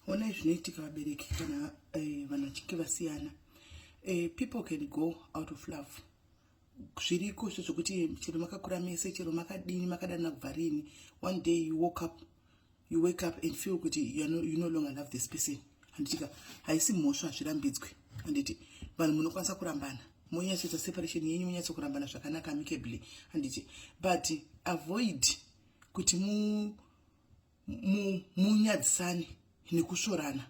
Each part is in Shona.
Onai zvinoitika, vabereki, kana vanhu vachinge vasiyana. People can go out of love. Zviriko zvo zvokuti chero makakura mese, chero makadini, makadanana kubva rini, one day you wake up and feel kuti you no longer love this person, handitika? Haisi mhosva, zvirambidzwe, handiti? Vanhu munokwanisa kurambana, monyatsoita separation yenyu, monyatsokurambana zvakanaka, amicably, handiti? But avoid kuti munyadzisane nekusvorana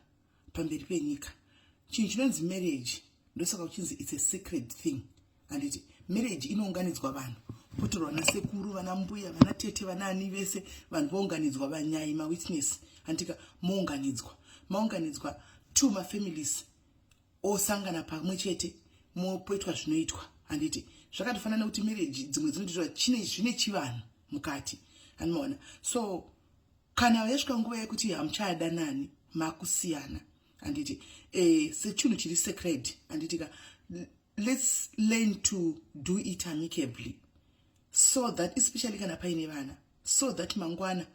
pamberi penyika. Chinhu chinonzi marriage, ndosaka kuchinzi it's a sacred thing, handiti? Marriage inounganidzwa vanhu, potorwa nasekuru, vana mbuya, vana tete, vanaani, vese vanhu vounganidzwa, vanyai, mawitness, handitika? Mounganidzwa, maunganidzwa, two mafamilies osangana pamwe chete, mopoitwa zvinoitwa, handiti? Zvakatofanana nekuti marriage dzimwe dzinotoitwa zvine chivanhu mukati, handimaona? So kana yasvika nguva yekuti hamuchadanani, makusiyana, handiti? Sechinhu chiri sacred, handitika? Let's learn to do it amicably so that, especially kana paine vana, so that mangwana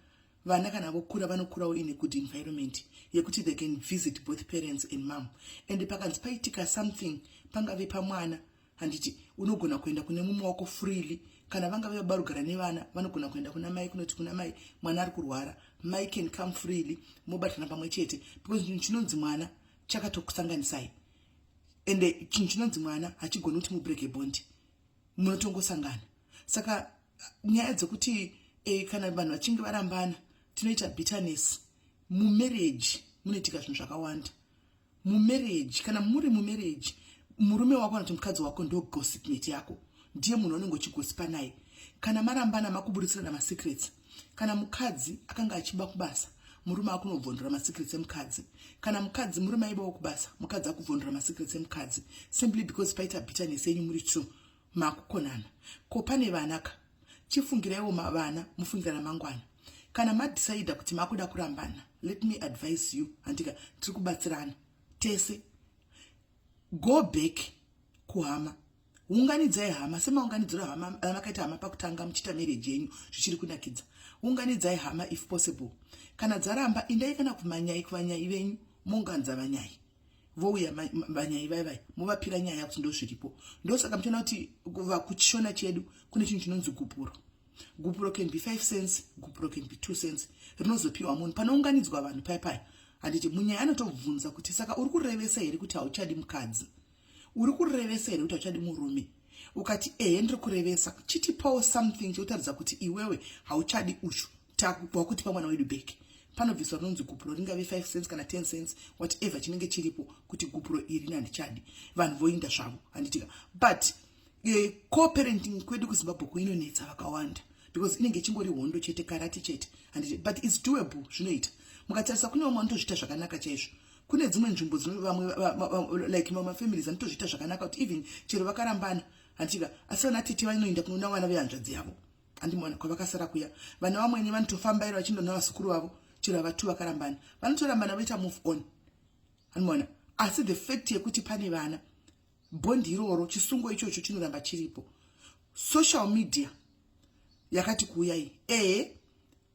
vana kana vokura, vanokurawo in a good environment yekuti they can visit both parents and mom. And pakanzi paitika something, pangave pamwana, handiti unogona kuenda kune mumwe wako freely? Kana vangave vabarugara nevana, vanogona kuenda kuna mai, kunoti kuna mai, "Mwana ari kurwara." Mai can come freely, mobatana pamwe chete, because chinhu chinonzi mwana chakatokusanganisai. Ende chinhu chinonzi mwana hachigoni kuti mubreke bond, munotongosangana. Saka nyaya dzekuti kana vanhu vachinge varambana tinoita bitterness mumarriage, munoitika zvinhu zvakawanda mumarriage. Kana muri mumarriage, murume wako kana kuti mukadzi wako ndo gossip mate yako, ndiye munhu unenge uchigosipa naye. Kana marambana, makuburitsirana masecrets. Kana mukadzi akanga achiba kubasa, murume akunobvondora masecrets emukadzi. Kana mukadzi, murume aibawo kubasa, mukadzi akubvondora masecrets emukadzi, simply because paita bitterness yenyu muri two, makukonana. Ko pane vanaka? Chifungiraiwo vana, mufungira ramangwana. Kana madhisaidha kuti makuda kurambana, let me advise you, handika? Tiri kubatsirana tese. Go back kuhama, unganidzai hama semaunganidziro hama makaita hama pakutanga muchiita marriage yenyu zvichiri kunakidza. Unganidzai hama if possible. Kana dzaramba, indai kana kumanyai, kuvanyai venyu, monganza vanyai, vouya vanyai vaivai, movapira nyaya kuti ndozviripo. Ndosaka muchiona kuti kuchishona chedu kune chinhu chinonzi gupuro. Gupuro can be 5 cents, gupuro can be 2 cents, rinozopiwa munhu panounganidzwa vanhu pai pai, handiti? Munyaya anotobvunza kuti, "Saka uri kurevesa here kuti hauchadi mukadzi? Uri kurevesa here kuti hauchadi murume?" Ukati, "Ehe, ndiri kurevesa," chitipawo something chekutaridza kuti iwewe hauchadi uchu, wakutipa mwana wedu back. Panobviswa rinonzi gupuro, ringave 5 cents kana 10 cents, whatever chinenge chiripo, kuti gupuro iri nandichadi. Vanhu voinda zvavo, handitika? But co-parenting kwedu kuZimbabwe kuinonetsa vakawanda because inenge ichingori hondo chete, karate chete, handiti? But it's doable, zvinoita. Mukatarisa, kune vamwe vanotozviita zvakanaka chaizvo. Kune dzimwe nzvimbo, vamwe, like mamwe mafamilies anotozviita zvakanaka kuti even chero vakarambana, handitika, asi vana tete vanoenda kunoona vana vehanzvadzi yavo, handimaona? Kwavakasara kuya, vana vamwene vanotofambaira vachindona vazukuru vavo. Chero vatu vakarambana, vanotorambana voita move on, handimaona? Asi the fact yekuti pane vana, bond iroro, chisungo ichocho chinoramba chiripo. Social media yakati kuuyai, ehe,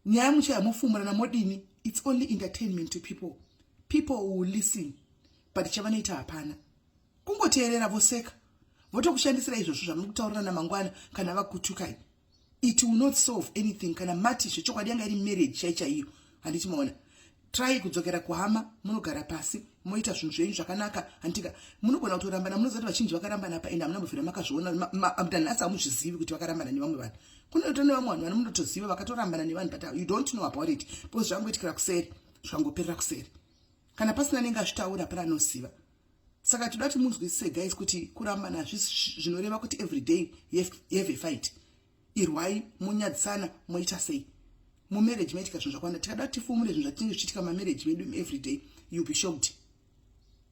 nyaya muchaya mofumurana modini, it's only entertainment to people. People will listen, but chavanoita hapana, kungoteerera, voseka, votokushandisira izvozvo zvamuri kutaurirana. Mangwana kana vakutukai, it will not solve anything. Kana mati zvechokwadi yanga iri marriage chai chaiyo, handiti maona? Try kudzokera kuhama, munogara pasi, moita zvinhu zvenyu zvakanaka, handitika? Munogona kutorambana. Munoziva kuti vazhinji vakarambana pa, ende hamuna mbovhira makazviona, nanhasi hamuzvizivi kuti vakarambana nevamwe vanhu. Kunoita nevamwe vanhu vanomunotoziva vakatorambana nevanhu, but you don't know about it because zvangoitikira kuseri, zvikangoperera kuseri. Kana pasina anenge azvitaura, hapana anoziva. Saka toda kuti munzwisise, guys, kuti kurambana hazvisi zvinoreva kuti every day you have a fight. Irwai, munyadzisana, moita sei. Mumarriage maitika zvinhu zvakawanda. Tikada kuti tifumure zvinhu zvatinenge zvichiitika mumarriage medu every day, you'll be shocked,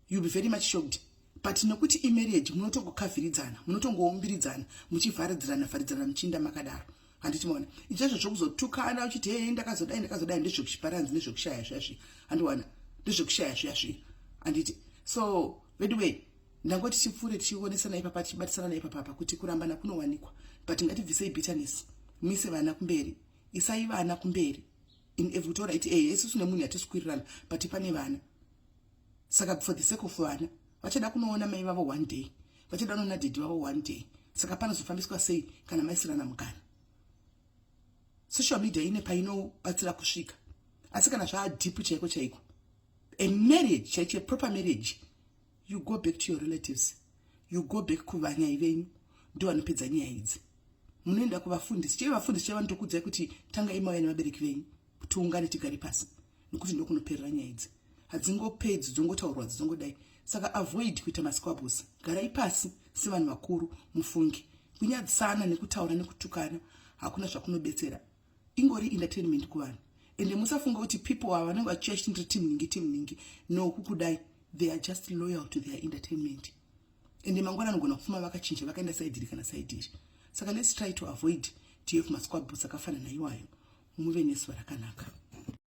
you'll be very much shocked. But nekuti imarriage, munotongokavhiridzana, munotongoumbiridzana, muchivharidzirana vharidzirana, muchiinda makadaro, handiti maona? Izvezvo zvokuzotukana uchiti, "Hei, ndakazodai, ndakazodai," ndezvekuchiparanzi, ndezvekushaya zviya zviya, handiwana? Ndezvekushaya zviya zviya, handiti? So anyway, ndangoti tipfuure tichionesana ipapa, tichibatisana naipapapa kuti kurambana kunowanikwa, but ngatibvisei bitterness, muise vana kumberi, isai vana kumberi. In every kuti, alright, isusu nemunhu hatisi kuwirirana, but pane vana. Saka for the sake of vana, vachada kunoona mai vavo one day, vachada kunoona daddy vavo one day. Saka panozofambiswa sei kana maisirana mukana? Social media ine painobatsira kusvika, asi kana zvaadeep chaiko chaiko, a marriage chaicho, proper marriage, you go back to your relatives, you go back kuvanyai venyu, ndo vanopedza nyaya idzi. Munoenda kuvafundisi chaivo, vafundisi chaivo vanotokudzai kuti tangai mauya nevabereki venyu, tiungane, tigare pasi, nekuti ndokunoperera nyaya idzi. Hadzingopedzi, dzongotaurwa, dzidzongodai. Saka avoid kuita masquabbles. Garai pasi sevanhu vakuru, mufunge. Kunyadzisana nekutaura nekutukana hakuna zvakunobetsera, ingori entertainment kuvanhu. Ende musafunga kuti people ava vanenge vachiya chitindiri timuningi timuningi nokukudai. They are just loyal to their entertainment. Ende mangwana anogona kupfuma vakachinja, vakaenda side iri kana side iri. Saka let's try to avoid to have masquabbles akafanana iwayo. Muve nezuva rakanaka.